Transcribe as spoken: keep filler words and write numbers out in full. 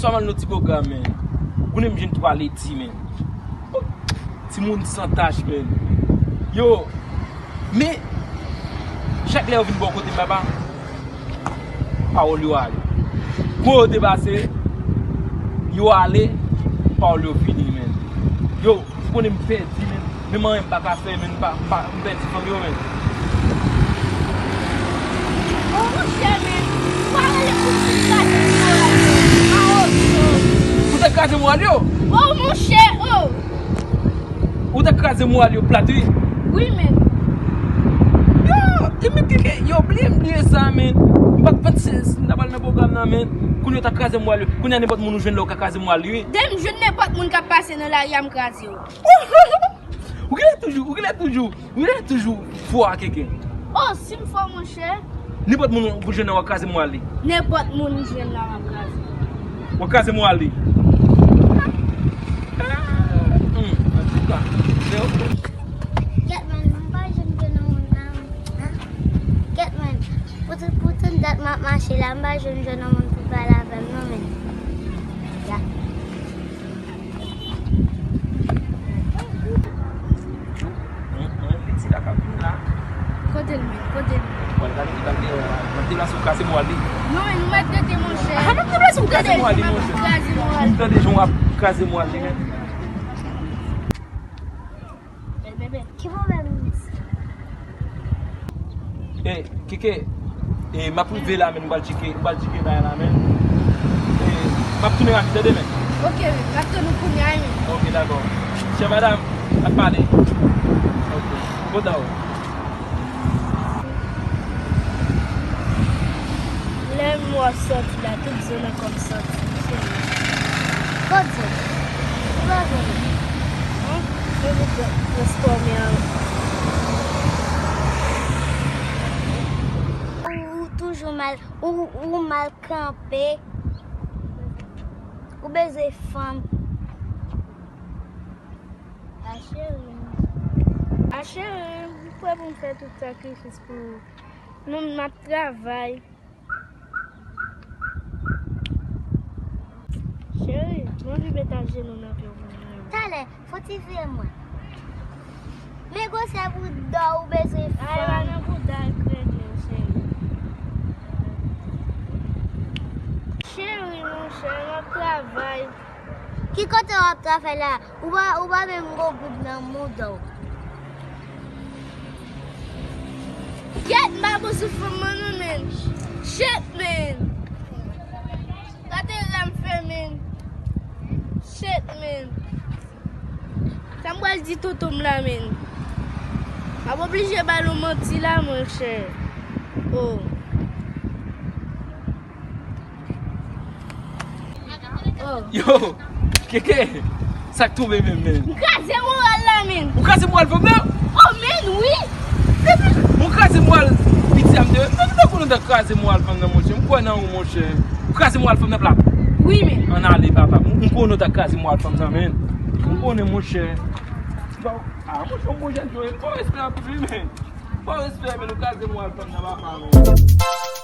Swa mal nou ti boga, men. Ou konnen m jwenn twa leti, men. Timoun san tach, men. Yo, men, chak lè yo vin bò kote m, papa, pawòl yo ale. Kou yo te pase, yo ale, pawòl yo fini, men. Yo, ou konnen m pèdi, men. Menm anyen m pa ka fè, men m pa, m pa, m pèdi fanm yo, men. Oh, monchè, men, ou pa rele pou ti kraze moral yo. Ah, oh, oh. Ou te kraze moral yo? Oh, monchè, oh. Ou te kraze moral yo plat, wi. Wi, men. Yo, e men keke, yo, bliye, m bliye sa, men. M pa t panse si m ta pral nan pwogram nan, men. Kounye yo ta kraze moral yo. Kounye a nenpòt moun ou jwenn la, ou ka kraze moral li, wi. Dè m jwenn nenpòt moun k ap pase nan lari a, m kraze yo. Ou genlè toujou, ou genlè toujou, ou genlè toujou fò a keke. Oh, si m fò, monchè. Nenpòt moun ou jwenn nan w ap kraze mwa li. Nenpòt moun m jwenn nan w ap kraze. W ap kraze mwa li. Hmm, antouka, se ok. Kèt, men, m pa jwenn de nan moun nan. Hein? Kèt, men, pou tout, pou tout dat m ap mache la, m pa jwenn de nan moun pou pale avè m, non, men. Ya. Mwen, mwen, piti la k ap vin la. Kote l menm? Kote l menm? Mwen gade li, gade, euh, mwen deplase ou kraze mwa li. Non, men nou mèt rete, monchè. Ah, mwen deplase ou kraze mwa li, monchè. Mwen tande jan w ap kraze mwa li, men. Bèl bebe. Ki pwoblèm li? E, Keke, e, m ap rive la, men, m pral tcheke, m pral tcheke bagay la, men. E, m ap tounen rapid, tande, men. Ok, men, m ap tann ou kounye a, men. Ok, dakò. Chè madanm, n ap pale. Ok, m kontan wè w. Lè m wè w sòti la, tout zo nan kò m sòti, cheri. Kot zo? Ou pa vle? Hein? Mwen vin transfòme an. Ou, ou toujou mal, ou, ou mal kanpe. Ou bezwen fanm. A cheri. A cheri, m prè pou m fè tout sakrifis pou ou. Non, m ap travay. Cheri, m anvi met ajenou nan pye w pou m mare w. Talè, fòtifye mwen. Men gwosè bouda w bezwen fanm. Ay, pa nan bouda, regle w, cheri. Cheri, monchè, m ap travay. Ki kote w ap travay la? Ou pa, ou pa menm gon goud nan mouda w. Kèt, m pa bon sou fanm nan non, men. Shit, men. Gade la m fè, men. Shit, men. Sa m pral di tonton m la, men. M ap oblije ba l yon manti la, monchè. Oh. Oh. Yo, Keke, sa k tonbe menm, men? M kraze moral la, men. Ou kraze moral fanm nan? Oh, men, wi. Epi, ou kraze moral piti a m te. Men, m te konnen w ta kraze moral fanm nan, monchè. M kwè nan ou, monchè. Ou kraze moral fanm nan plat? Wi, men. Ann ale, papa. M, m konnen w ta kraze moral fanm nan, men. M konnen, monchè. Bon, ah, monchè, yon bon jèn, yo, m ba w respè anpil, wi, men. M ba w respè, men, ou kraze moral fanm nan, papa, men.